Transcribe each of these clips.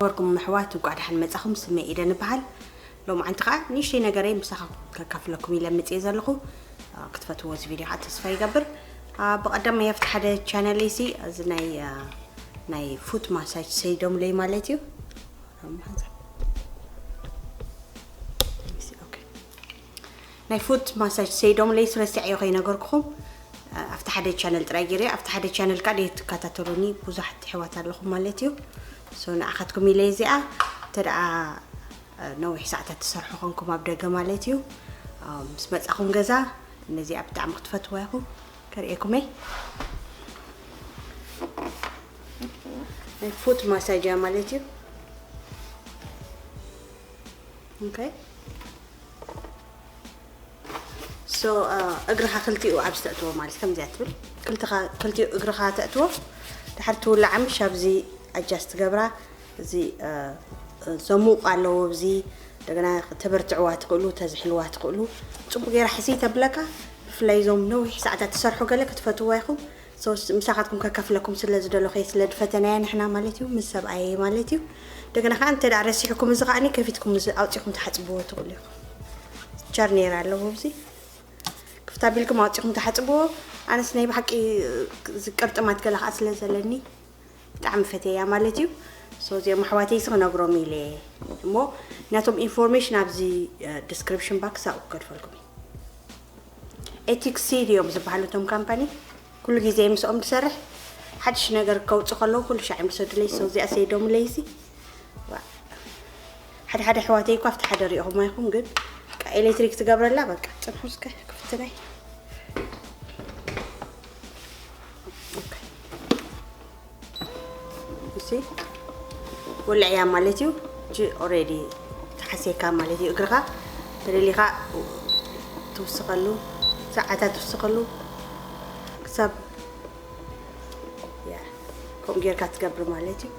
ወርኩም ኣሕዋት፣ እንኳዕ ደሓን መጻኹም። ስመይ ኢደን እበሃል። ሎማዓንቲ ኸዓ ንእሽተይ ነገረይ ምሳኻ ከካፍለኩም ኢለ መጽየ ዘለኹ። አ፣ ክትፈትዎ እዚ ቪድዮ ኸዓ ተስፋ ይገብር። አ፣ ብቐዳማይ ኣብቲ ሓደ ቻነለይ ሲ፣ እዚ ናይ፣ አ፣ ናይ ፉት ማሳጅ ሰይዶምለይ ማለት እዩ። ኦኬ። ናይ ፉት ማሳጅ ሰይዶምለይ ረሲዐዮ ከይነገርኩኹም፣ ኣብቲ ሓደ ቻነል ጥራይ ገይረ፣ ኣብቲ ሓደ ቻነል ከኣ ዘይትከታተሉኒ ብዙሓት ኣሕዋት ኣለኹም ማለት እዩ። ሶ ንዓኻትኩም ኢለ እዚኣ፣ እንተ ደኣ ነዊሕ ሰዓታት ትሰርሑ ኮንኩም ኣብ ደገ ማለት እዩ፣ ምስ መጻኹም ገዛ ነዚኣ ብጣዕሚ ክትፈትዋ ኢኹም። ከርእየኩም እየ። ናይ ፉት ማሳጅ እያ ማለት እዩ። ኦኬ። ሶ፣ አ፣ እግርኻ ክልቲኡ ኣብዚ ተእትዎ ማለት ከምዚኣ ትብል። ክልተኻ፣ ክልቲኡ እግርኻ ተእትዎ። ድሓር ትውላዕ ምሽ ኣብዚ ኣጃስት ትገብራ። እዚ፣ አ፣ ዘሙቕ ኣለዎ ኣብዚ። እንደገና ተበርትዕዋ ትኽእሉ፣ ተዝሕልዋ ትኽእሉ። ጽቡቕ ገይራ ሕስይ ተብለካ። ብፍላይ እዞም ነዊሕ ሰዓታት ትሰርሑ ገለ ክትፈትዋ ኢኹም። ሶ፣ ምሳኻትኩም ከካፍለኩም ስለ ዝደለኹ እየ፣ ስለ ዝፈተናያ ንሕና ማለት እዩ፣ ምስ ሰብኣየይ ማለት እዩ። እንደገና ከኣ እንተ ደኣ ረሲሕኩም፣ እዚ ከኣኒ ከፊትኩም፣ እዚ ኣውጺኹም ትሓጽብዎ ትኽእሉ ኢኹም። ቻርኔር ኣለዎ፣ እዚ ክፍት ኣቢልኩም ኣውጺኹም ትሓጽብዎ። ኣነስ ናይ ብሓቂ፣ እዚ ቅርጥማት ገለ ከኣ ስለ ዘለኒ ብጣዕሚ ፈትየያ ማለት እዩ። ሶ፣ እዚኦም ኣሕዋተይ ሲ ክነግሮም ኢለ እየ። እሞ ናቶም ኢንፎርሜሽን ኣብዚ፣ እ፣ ዲስክሪፕሽን ባክስ ኣብኡ ከድፈልኩም እየ። ኤቲክሲ ድዮም ዝበሃሉ እቶም ካምፓኒ? ኩሉ ግዜ ምስኦም ዝሰርሕ ሓድሽ ነገር ከውጽእ ከለዉ ኩሉ ሻዕ እዮም ዝሰዱለይ። ሰው እዚኣ ሰይዶምለይሲ። ዋ። ሓደ ሓደ ኣሕዋተይ እኳ ኣብቲ ሓደ ሪኢኹም ኣይኹም፣ ግን በቃ ኤሌክትሪክ ትገብረላ፣ በቃ ጽንሑ እስከ ክፍትነይ። ኦኬ። እሺ፣ ወልዕያ ማለት እዩ። እጂ ኦሬዲ ተሓስየካ ማለት እዩ። እግርኻ ተደሊኻ ትውስኸሉ፣ ሰዓታት ትውስኸሉ፣ ክሳብ፣ ያ፣ ከምኡ ጌርካ ትገብር ማለት እዩ።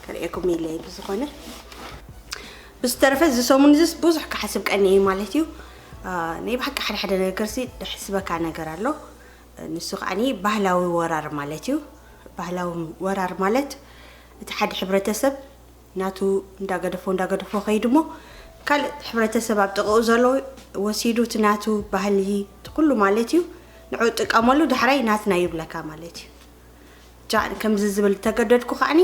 ከርእየኩም ኢለ ብዝኾነ። ብዝተረፈ፣ እዚ ሰሙን እዚስ ብዙሕ ክሓስብ ቀንየ እዩ ማለት እዩ። አ፣ ናይ ብሓቂ ሓደ ሓደ ነገርሲ ደሕስበካ ነገር ኣሎ። ንሱ ከዓኒ ባህላዊ ወራር ማለት እዩ። ባህላዊ ወራር ማለት፣ እቲ ሓደ ሕብረተሰብ ናቱ እንዳገደፎ፣ እንዳገደፎ ከይዱ እሞ፣ ካልእ ሕብረተሰብ ኣብ ጥቕኡ ዘሎ ወሲዱ፣ እቲ ናቱ ባህሊ፣ እቲ ኩሉ ማለት እዩ፣ ንዑ ጥቀመሉ፣ ዳሕራይ ናትና ይብለካ ማለት እዩ። ጃ-፣ ከምዚ ዝብል ተገደድኩ ከዓኒ፣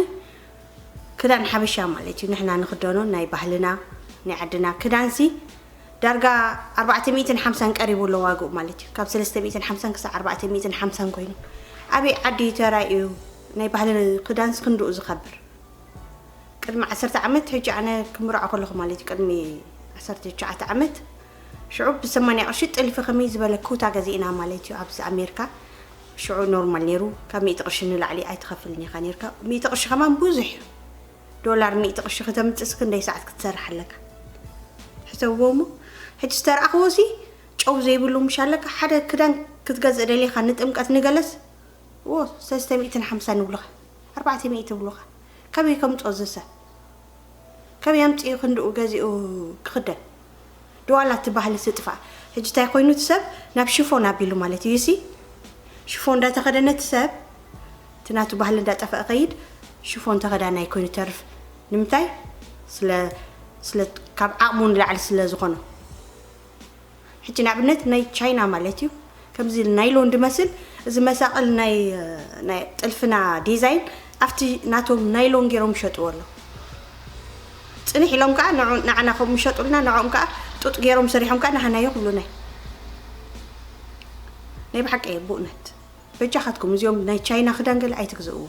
ክዳን ሓበሻ ማለት እዩ። ንሕና ንኽደኖ ናይ ባህልና፣ ናይ ዓድና ክዳንሲ፣ ዳርጋ ኣርባዕተ ሚእትን ሓምሳን ቀሪቡ ኣሎ ዋግኡ ማለት እዩ። ካብ ሰለስተ ሚእትን ሓምሳን ክሳብ ኣርባዕተ ሚእትን ሓምሳን ኮይኑ። ኣበይ ዓዲ እዩ ተራእዩ? ናይ ባህሊ ክዳንሲ ክንድኡ ዝኸብር? ቅድሚ ዓሰርተ ዓመት፣ ሕጂ ኣነ ክምርዖ ከለኹ ማለት እዩ፣ ቅድሚ ዓሰርተ ትሽዓተ ዓመት፣ ሽዑ ብሰማንያ ቅርሺ ጥልፊ ከመይ ዝበለ ኩታ ገዚእና ማለት እዩ፣ ኣብዚ ኣሜሪካ። ሽዑ ኖርማል ነይሩ፣ ካብ ሚእቲ ቅርሺ ንላዕሊ ኣይትኸፍልን ኢኻ ነይርካ። ሚእቲ ቅርሺ ከማን ብዙሕ እዩ። ዶላር ሚእቲ ቅርሺ ከተምጽእስ ክንደይ ሰዓት ክትሰርሕ ኣለካ? ሕሰብዎ እሞ፣ ሕጂ ዝተረኣኽዎ ሲ ጨው ዘይብሉ ምሽ ኣለካ። ሓደ ክዳን ክትገዝእ ደሊኻ ንጥምቀት ንገለስ፣ ዎ፣ ሰለስተ ሚእትን ሓምሳን ይብሉኻ፣ ኣርባዕተ ሚእቲ ይብሉኻ። ካበይ ከምጽኦ እዚ ሰብ? ካበይ ኣምጺኡ ክንድኡ ገዚኡ ክኽደን? ድዋላ እቲ ባህሊ ስጥፋእ። ሕጂ እንታይ ኮይኑ እቲ ሰብ ናብ ሽፎን ኣቢሉ ማለት እዩ ሲ? ሽፎን እንዳተኸደነ እቲ ሰብ እቲ ናቱ ባህሊ እንዳጠፍአ ከይድ፣ ሽፎን ተኸዳናይ ኮይኑ ተርፍ። ንምንታይ? ስለ፣ ስለ ካብ ዓቕሙ ንላዕሊ ስለ ዝኾነ። ሕጂ ንኣብነት ናይ ቻይና ማለት እዩ፣ ከምዚ ናይሎን ድመስል፣ እዚ መሳቕል ናይ፣ ናይ ጥልፍና ዲዛይን ኣብቲ ናቶም ናይሎን ገይሮም ይሸጥዎ ኣለዉ። ጽንሕ ኢሎም ከኣ ንዑ-፣ ንዓና ከምኡ ይሸጡልና፣ ንዕኦም ከኣ ጡጥ ገይሮም ሰሪሖም ከኣ ንሃናዮ ክብሉና እዩ። ናይ ብሓቂ እየ፣ ብእውነት። በጃኻትኩም እዚኦም ናይ ቻይና ክዳን ገለ ኣይትግዝእዎ።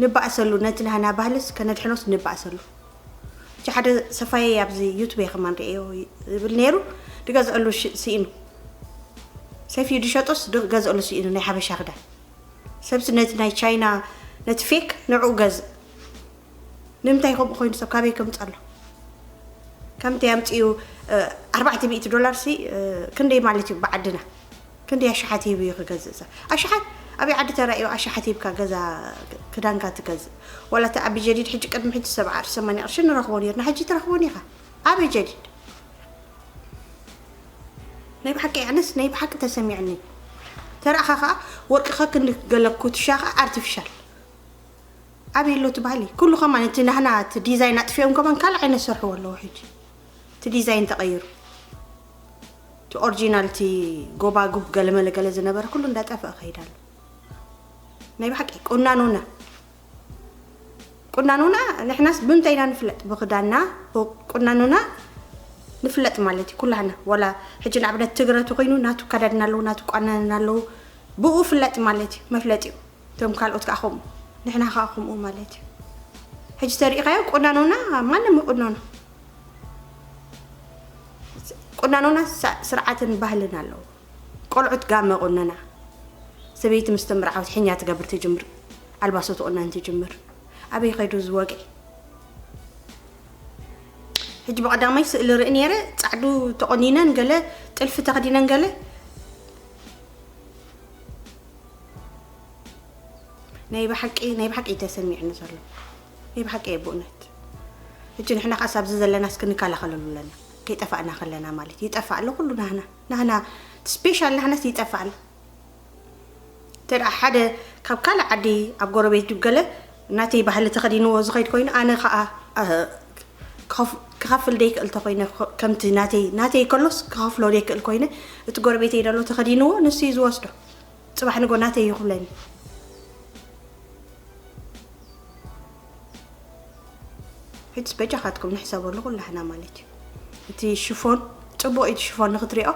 ንባእሰሉ፣ ነቲ ናህና ባህልስ ከነድሕኖስ ንባእሰሉ። እቲ ሓደ ሰፋየ ኣብዚ ዩቱብ እየ ከማን ርእዮ ይብል ነይሩ፣ ድገዝአሉ ሽ-፣ ስኢኑ። ሰፊዩ ድሸጦስ ድገዝአሉ ስኢኑ ናይ ሓበሻ ክዳን። ሰብሲ ነቲ ናይ ቻይና፣ ነቲ ፌክ ንዕኡ ገዝእ። ንምንታይ ከምኡ ኮይኑ ሰብ ካበይ ከምጽእ ኣሎ? ከምቲ ኣምጺኡ፣ እ፣ ኣርባዕተ ሚእቲ ዶላር ሲ፣ እ፣ ክንደይ ማለት እዩ ብዓድና? ክንደይ ኣሽሓት ሂቡ እዩ ክገዝእ ሰብ? ኣሽሓት፣ ኣበይ ዓዲ ተራእዩ ኣሽሓት ሂብካ ገዛ ክዳንካ ትገዝእ? ዋላ እቲ ኣቢ ጀዲድ ሕጂ፣ ቅድሚ ሕጂ ሰብዓ ቅርሺ ሰማንያ ቅርሺ ንረኽቦ ነርና፣ ሕጂ ትረኽቦን ኢኻ። ኣበይ ጀዲድ? ናይ ብሓቂ፣ ኣነስ ናይ ብሓቂ ተሰሚዕኒ። ተራእኻ ኸዓ ወርቅኻ ክንዲ ገለ ኩትሻ ኸዓ ኣርቲፊሻል። ኣበይ ኣሎ እቲ ባህሊ? ኩሉ ከማን እቲ ናህና እቲ ዲዛይን ኣጥፊኦም ከማን ካልእ ዓይነት ሰርሕዎ ኣለዉ። ሕጂ እቲ ዲዛይን ተቐይሩ፣ እቲ ኦሪጂናል፣ እቲ ጎባጉብ ገለመለ ገለ ዝነበረ ኩሉ እንዳጠፍአ ከይድ ኣሎ። ናይ ብሓቂ ቁናኖና፣ ቁናኖና ንሕናስ ብምንታይ ኢና ንፍለጥ? ብኽዳንና፣ ብቁናኖና ንፍለጥ ማለት እዩ ኩላህና። ዋላ ሕጂ ንኣብነት ትግረ ተኾይኑ ናቱ ኣከዳድና ኣለዎ፣ ናቱ ቋናንና ኣለዎ፣ ብኡ ፍለጥ ማለት እዩ፣ መፍለጢኡ። እቶም ካልኦት ከዓ ከምኡ፣ ንሕና ከዓ ከምኡ ማለት እዩ። ሕጂ ተሪኢኻዮ ቁናኖና፣ ማንም ይቁነኖ። ቁናኖና ሳ-፣ ስርዓትን ባህልን ኣለዎ። ቆልዑት ጋመ ቁነና፣ ሰበይቲ ምስ ተምርዓወት ሕኛ ትገብር ትጅምር፣ ኣልባሶ ትቁነን ትጅምር። ኣበይ ኸይዱ እዚ ወግዒ? ሕጂ ብቐዳማይ ስእሊ ርኢ ነይረ፣ ጻዕዱ ተቆኒነን ገለ፣ ጥልፊ ተኸዲነን ገለ። ናይ ብሓቂ፣ ናይ ብሓቂ እዩ ተሰሚዕኒ ዘሎ። ናይ ብሓቂ እየ ብእውነት። ሕጂ ንሕና ከኣ ሳብዚ ዘለናስ ክንከላኸለሉ ኣለና። ከይጠፋእና ከለና ማለት እዩ። ይጠፋእ ኣሎ ኩሉ ናህና። ናህና፣ ስፔሻል ናህናስ ይጠፋእ ኣሎ። እንተ ደኣ ሓደ ካብ ካልእ ዓዲ ኣብ ጎረቤት ድዩ ገለ ናተይ ባህሊ ተኸዲንዎ ዝኸይድ ኮይኑ፣ ኣነ ኸኣ፣ እ፣ ክኸፍ-፣ ክኸፍል ደይክእል ተኾይነ፣ ከምቲ ናተይ፣ ናተይ ከሎስ ክኸፍሎ ደይክእል ኮይነ፣ እቲ ጎረቤተይ ደሎ ተኸዲንዎ ንሱ እዩ ዝወስዶ። ጽባሕ ንጎ ናተይ እዩ ክብለኒ። ሕጅስ በጃኻትኩም ንሕሰበሉ ኩላህና ማለት እዩ። እቲ ሽፎን ጽቡቕ እዩ፣ እቲ ሽፎን ንኽትሪኦ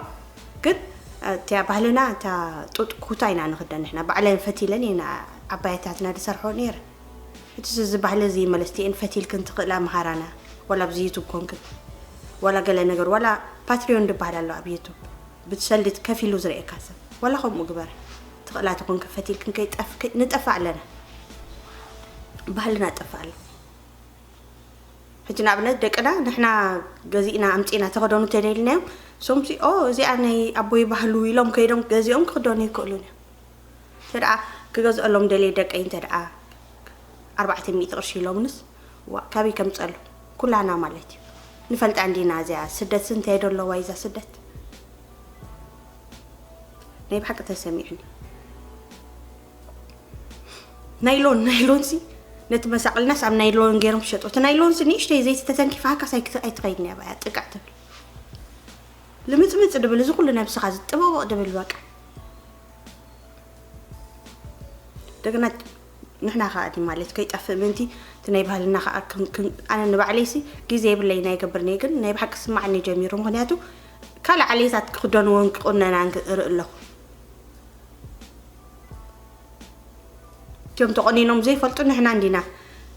ግን፣ እቲያ ባህልና፣ እታ ጡጥ ኩታ ኢና ንኽደን ንሕና። ባዕለን ፈቲለን እየን ዓባየታትና ዝሰርሖ ነይረን። ሕጅስ እዚ ባህሊ እዚ ይመለስ፣ እቲኤን ፈቲልክን ትኽእላ ምሃራና፣ ዋላ ኣብዚ ዩቱብ ኮንክን፣ ዋላ ገለ ነገር፣ ዋላ ፓትሪዮን ዝበሃል ኣሎ ኣብ ዩቱብ፣ ብትሰልዲ ከፊሉ ዝርእየካ ሰብ፣ ዋላ ከምኡ ግበር። ትኽእላ ተኾንክን ፈቲልክን ከይጠፍ-፣ ከይ-፣ ንጠፋ ኣለና። ባህልና ጠፋ ኣሎ። ሕጂ ንኣብነት ደቅና ንሕና ገዚእና ኣምጺእና ተኸደኑ ተደልናዮም፣ ሶምሲ፣ "ኦ፣ እዚኣ ናይ ኣቦይ ባህሉ" ኢሎም ከይዶም ገዚኦም ክኽደኑ ይክእሉን እዮም። እንተ ደኣ ክገዝአሎም ደልየ ደቀይ እንተ ደኣ ኣርባዕተ ሚእቲ ቅርሺ ኢሎምንስ፣ ዋእ፣ ካበይ ከምጸሉ? ኩላና ማለት እዩ። ንፈልጣ እንዲና እዚኣ ስደትስ እንታይ ዶ ኣለዋ እዛ ስደት? ናይ ብሓቂ ተሰሚዕኒ። ናይሎን፣ ናይሎንሲ ነቲ መሳቕልናስ ኣብ ናይሎን ገይሮም ክሸጡ። እቲ ናይሎንሲ ንእሽተይ ዘይቲ ተተንኪፋ ሃካስ ኣይክት-፣ ኣይትኸይድን እያ፣ በቃ ጥቅዕ ትብል። ልምጽምጽ ድብል፣ እዚ ኩሉ ነብስኻ ዝጥበቦቕ ድብል በቃ። እንደገና ንሕና ከኣ ዲ ማለት ከይጠፍእ ምእንቲ እቲ ናይ ባህልና ከኣ ክን-፣ ክን-፣ ኣነ ንባዕለይሲ ግዜ የብለይን ኣይገብርን እየ፣ ግን ናይ ብሓቂ ስማዓኒ ጀሚሩ። ምኽንያቱ ካልእ ዓሌታት ክኽደንዎን ክቑነናን ክርኢ ኣለኹ። እቲኦም ተቆኒኖም ዘይፈልጡ ንሕና እንዲና፣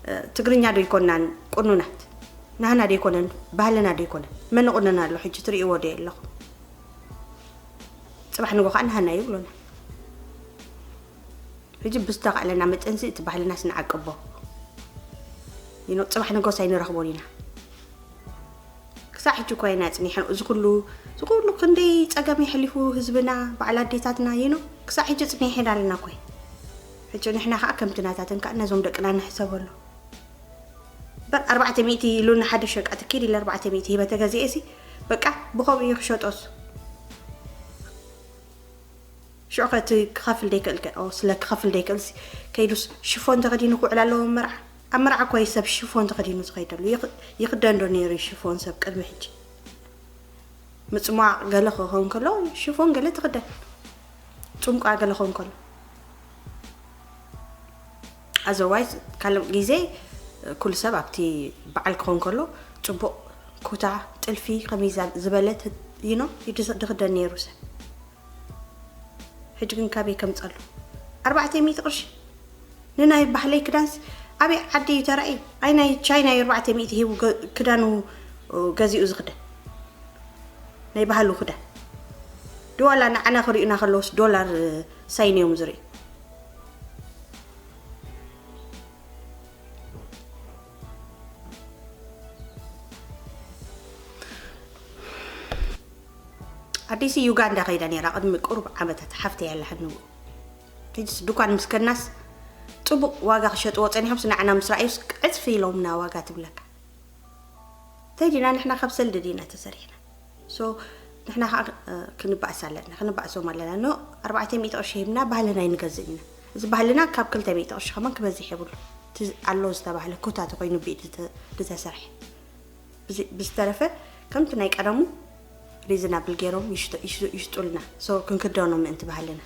እ፣ ትግርኛ ዶ ይኮናን ቁኑናት? ናህና ዶ ይኮነን? ባህልና ዶ ይኮነን? መን ቁነና ኣሎ ሕጂ ትርእይዎ ዶ ኣለኹም? ጽባሕ ንጎ ከኣ ናህና ይብሉና። ሕጂ ብዝተኻእለና መጠንሲ እቲ ባህልናስ ንዓቅቦ። You know፣ ጽባሕ ንጎስ ኣይንረኽቦን ኢና። ክሳዕ ሕጂ እኮ ኢና ጽኒሕና። እዚ ኩሉ፣ እዚ ኩሉ ክንደይ ጸገም የሕሊፉ ህዝብና፣ በዓል ኣዴታትና፣ you know፣ ክሳዕ ሕጂ ጽኒሕ ኢና ኣለና እኮ። ሕጂ ንሕና ከኣ ከምቲ ናታተን ከኣ ነዞም ደቅና ንሕሰበሉ። በር ኣርባዕተ ሚእቲ ኢሉ ንሓደ ሸቃ ትኪድ ኢለ ኣርባዕተ ሚእቲ ሂበ ተገዚኤሲ፣ በቃ ብኸምኡ እዩ ክሸጦስ። ሽዑ ከ እቲ ክኸፍል ደይክእል ከ? ኦ፣ ስለ ክኸፍል ደይክእልሲ ከይዱስ ሽፎን ተኸዲኑ ክውዕል ኣለዎ ኣብ መርዓ? ኣብ መርዓ እኮ እዩ ሰብ ሽፎን ተኸዲኑ ዝኸይደሉ። ይኽ-፣ ይኽደን ዶ ነይሩ ሽፎን ሰብ ቅድሚ ሕጂ? ምጽሟቕ ገለ ክኸውን ከሎ ሽፎን ገለ ትኽደን። ጽምቋ ገለ ክኸውን ከሎ። Otherwise ካልእ ግዜ ኩሉ ሰብ ኣብቲ በዓል ክኸውን ከሎ ጽቡቕ ኩታ፣ ጥልፊ፣ ከሚዛ ዝበለት፣ you know፣ ይድስ-፣ ድኽደን ነይሩ ሰብ። ሕጂ ግን ካበይ ከምጸሉ? ኣርባዕተ ሚእቲ ቅርሺ ንናይ ባህለይ ክዳንስ ኣበይ ዓዲ እዩ ተራእዩ? ኣይ ናይ ቻይና እዩ ኣርባዕተ ሚእቲ ሂቡ ገ-፣ ክዳኑ ገዚኡ ዝኽደን። ናይ ባህሉ ክዳን። ድዋላ ንዓና ክርእዩና ከለውስ ዶላር ሳይን እዮም ዝርእዩ። ኣዲሲ ዩጋንዳ ከይዳ ነይራ ቅድሚ ቁሩብ ዓመታት፣ ሓፍተይ ኣላ ሕንው። ሕጅስ ድኳን ምስ ከድናስ ጽቡቕ ዋጋ ክሸጥዎ ጸኒሖምስ ንዓና ምስ ረኣዩስ ዕጽፊ ኢሎምና ዋጋ ትብለካ። እንታይ ዲና ንሕና ካብ ሰልዲ ዲና ተሰሪሕና። So ንሕና ከዓ ክንባእስ ኣለና፣ ክንባእሶም ኣለና። ኖ ኣርባዕተ ሚእቲ ቅርሺ ሂብና ባህልና ኣይንገዝእ ኢና። እዚ ባህልና ካብ ክልተ ሚእቲ ቅርሺ ከማን ክበዝሕ የብሉ። እቲ ኣሎ ዝተባህለ ኩታ ተኮይኑ ብኢድ ዝተሰርሐ ብዝተረፈ ከምቲ ናይ ቀደሙ ሪዝናብል ገይሮም ይሽጡልና። So ክንክደኖ ምእንቲ ባህልና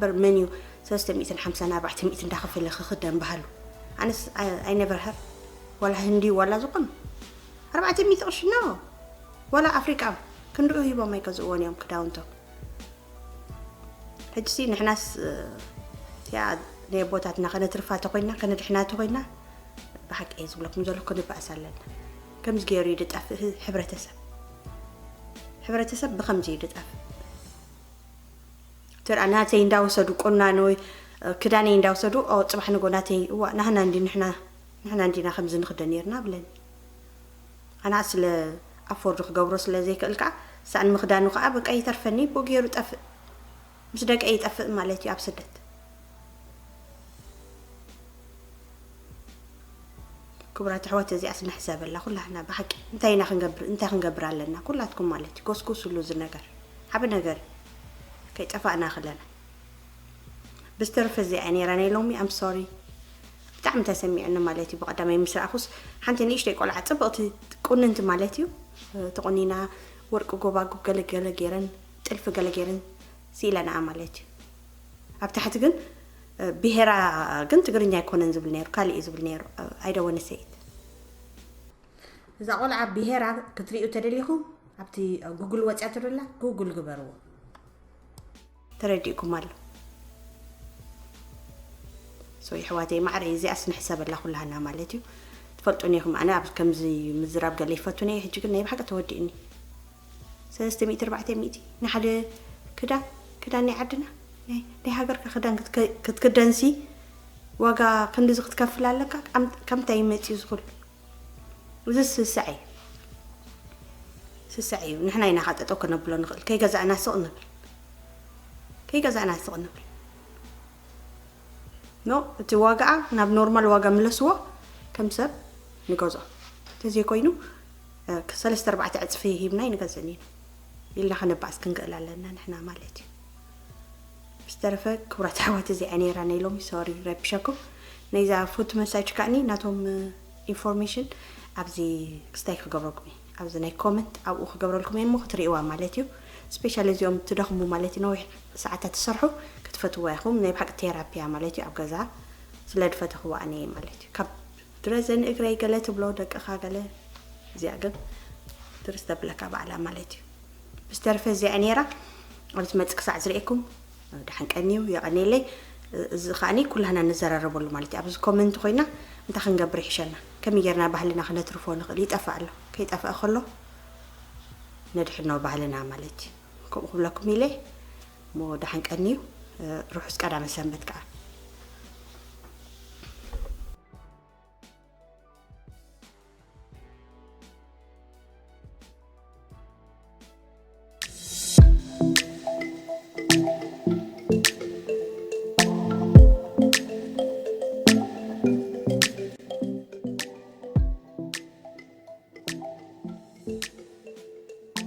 በር መን እዩ ሰለስተ ሚእትን ሓምሳን ኣርባዕተ ሚእቲ እንዳኸፈለ ክኽደን ባህሉ? ኣነስ ኣይ ነቨር ሀር ዋላ ህንዲ ዋላ ዝኾኑ ኣርባዕተ ሚእቲ ቅርሺ ኖ ዋላ ኣፍሪቃ ክንድኡ ሂቦም ኣይገዝእዎን እዮም ክዳውንቶም። ሕጂ ሲ ንሕናስ እቲኣ ናይ ኣቦታትና ከነትርፋ ተኮይና ከነድሕና ተኮይና ብሓቂ እየ ዝብለኩም ዘለኩ ንባእስ ኣለና። ከምዚ ገይሩ እዩ ዝጠፍእ ህብረተሰብ። ሕብረተሰብ ብኸምዚ እዩ ዝጠፍእ። ትርኣ ናተይ እንዳወሰዱ ቁናኖይ ክዳነይ እንዳወሰዱ ጽባሕ ንጎ ናተይ እዋ ናህና እንዲ ንሕና ንሕና እንዲና ከምዚ ንክደ ነርና ብለኒ። ኣና ስለ ኣፎርድ ክገብሮ ስለ ዘይክእል ከዓ ሳእን ምክዳኑ ከዓ በቃ ይተርፈኒ ብኡ ገይሩ ጠፍእ ምስ ደቀ ይጠፍእ ማለት እዩ ኣብ ስደት። ክቡራት ኣሕዋት እዚኣስ ንሕሰበላ ኩላህና ብሓቂ እንታይ ኢና ክንገብር እንታይ ክንገብር ኣለና ኩላትኩም ማለት እዩ። ጎስጉስሉ እዚ ነገር ዓብ ነገር እዩ። ከይጠፋእና ክለና ብዝተረፈ እዚኣ ነይራ ናይ ሎሚ ኣም ሶሪ ብጣዕሚ ተሰሚዑኒ ማለት እዩ። ብቀዳማይ ምስ ረኣኹስ ሓንቲ ንእሽተይ ቆልዓ ጽብቕቲ ቁንንቲ ማለት እዩ ተቆኒና ወርቂ ጎባጉብ ገለገለ ገይረን ጥልፊ ገለ ገይረን ስኢለንኣ ማለት እዩ። ኣብ ታሕቲ ግን ብሄራ ግን ትግርኛ ኣይኮነን ዝብል ነይሩ ካልእ እዩ ዝብል ነይሩ። ኣይደወነ ሰይት እዛ ቆልዓ ብሄራ ክትርእዩ ተደሊኹም ኣብቲ ጉግል ወፅያ ትብላ ጉግል ግበርዎ። ተረዲእኩም ኣሎ። ሶ ይሕዋተይ ማዕረ እዚኣስ ንሕሰበላ ኩላህና ማለት እዩ። ትፈልጡን ኢኹም ኣነ ኣብ ከምዚ ምዝራብ ገለ ይፈቱን እየ። ሕጂ ግን ናይ ብሓቂ ተወዲእኒ። ሰለስተ ሚእቲ ኣርባዕተ ሚእቲ ንሓደ ክዳን ክዳን ናይ ዓድና ናይ ሃገርካ ክዳን ክትክደንሲ ዋጋ ክንድዚ ክትከፍል ኣለካ። ከምታይ መፅዩ ዝኽሉ እዚ ስስዐ እዩ። ስስዐ እዩ። ንሕና ኢና ካጠጠው ክነብሎ ንኽእል። ከይገዛእና ስቕ ንብል። ከይገዛእና ስቕ ንብል። ኖ እቲ ዋጋኣ ናብ ኖርማል ዋጋ ምለስዎ ከም ሰብ ንገዝኦ። እንተዘይኮይኑ ሰለስተ ኣርባዕተ ዕፅፊ ሂብና ይንገዝእን ኢና ኢልና ከነባእስ ክንክእል ኣለና ንሕና ማለት እዩ። ብዝተረፈ ክቡራት ኣሕዋት እዚኣ ነይራ ናይ ሎሚ ሶሪ ረቢሸኩም። ናይዛ ፉት መሳጅ ከዓኒ ናቶም ኢንፎርሜሽን ኣብዚ ክስታይ ክገብረልኩም እየ ኣብዚ ናይ ኮመንት ኣብኡ ክገብረልኩም እየ እሞ ክትርእይዋ ማለት እዩ። ስፔሻል እዚኦም ትደኽሙ ማለት እዩ ነዊሕ ሰዓታት ትሰርሑ ክትፈትዋ ኢኹም ናይ ብሓቂ ቴራፒያ ማለት እዩ ኣብ ገዛ ስለ ድፈተኽዋ ኣነ ማለት እዩ ካብ ድረዘን እግረይ ገለ ትብሎ ደቅኻ ገለ እዚኣ ግን ትርስ ተብለካ ባዕላ ማለት እዩ። ብዝተረፈ እዚኣ ነይራ ኣብ ዝመፅእ ክሳዕ ዝርእየኩም ደሓን ቀንዩ የቐንየለይ። እዚ ከዓኒ ኩላህና ንዘራረበሉ ማለት እዩ ኣብዚ ኮመንት ኮይና እንታይ ክንገብር ይሕሸና ከመይ ጌርና ባህልና ክነትርፎ ንኽእል ይጠፍእ ኣሎ ከይጠፍአ ከሎ ነድሕኖ ባህልና ማለት እዩ። ከምኡ ክብለኩም ኢለ እሞ ደሓን ቀንዩ። ርሑስ ቀዳመ ሰንበት ከዓ